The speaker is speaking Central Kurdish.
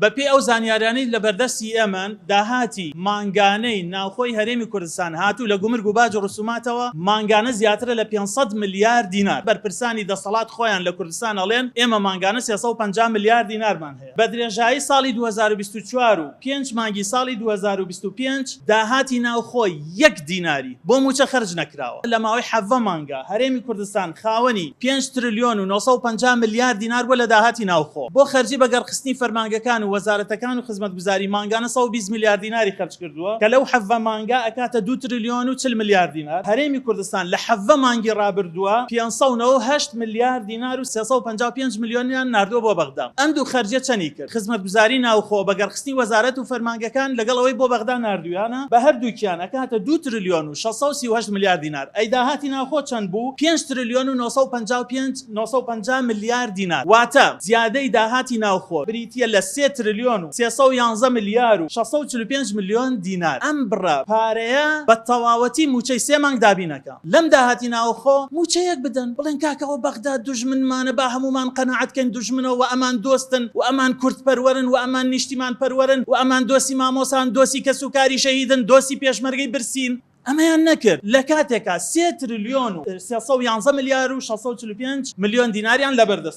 بەپێی ئەو زانیاریانەی لەبەردەستی ئێمەن، داهاتی مانگانەی ناوخۆی هەرێمی کوردستان هاتوو لە گومرگ و باج و ڕسوماتەوە مانگانە زیاترە لە 500 ملیار دینار. بەرپرسانی دەسەڵات خۆیان لە کوردستان ئەڵێن ئێمە مانگانە 350 ملیار دینارمان هەیە. بە درێژایی ساڵی 2024 و پێنج مانگی ساڵی 2025 داهاتی ناوخۆ یەک دیناری بۆ مووچە خەرج نەکراوە. لە ماوەی 17 مانگا هەرێمی کوردستان خاوەنی 5 ترلیۆن و 950 ملیار دینار بووە لە داهاتی ناوخۆ. بۆ خەرجی بەگەڕخستنی فەرمانگەکان و وەزارەتەکان و خزمەتگوزاری مانگانە 120 ملیار دیناری خەرج کردووە کە لەو 17 مانگا ئەکاتە 2 ترلیۆن و 40 ملیار دینار. هەرێمی کوردستان لە 17 مانگی ڕابردووە 598 ملیار دینار و 355 ملیۆنیان ناردووە بۆ بەغدا. ئەم دوو خەرجیە چەنی کرد؟ خزمەتگوزاری ناوخۆ، بەگەڕخستنی وەزارەت و فەرمانگەکان لەگەڵ ئەوەی بۆ بەغدا ناردوویانە، بە هەردووکیان ئەکاتە 2 ترلیۆن و 638 ملیار دینار. ئەی داهاتی ناوخۆ چەند بوو؟ 5 ترلیۆن و 955 950 ملیار دینار. واتە زیادەی داهاتی ناوخۆ بریتییە لە 3 ترلیۆن و 311 ملیار و 645 ملیۆن دینار. ئەم بڕە پارەیە بە تەواوەتی مووچەی سێ مانگ دابین ئەکا. لەم داهاتی ناوخۆ مووچەیەک بدەن، بڵێن کاکە ئەوە بەغدا دوژمنمانە، با هەموومان قەناعەت کەین دوژمنە و ئەمان دۆستن و ئەمان کوردپەروەرن و ئەمان نیشتیمانپەروەرن و ئەمان دۆستی مامۆستان، دۆستی کەسوکاری شەهیدن، دۆستی پێشمەرگەی برسین. ئەمەیان نەکرد لە کاتێکا 3 ترلیۆن و 311 ملیار و 645 ملیۆن دیناریان لەبەردەست.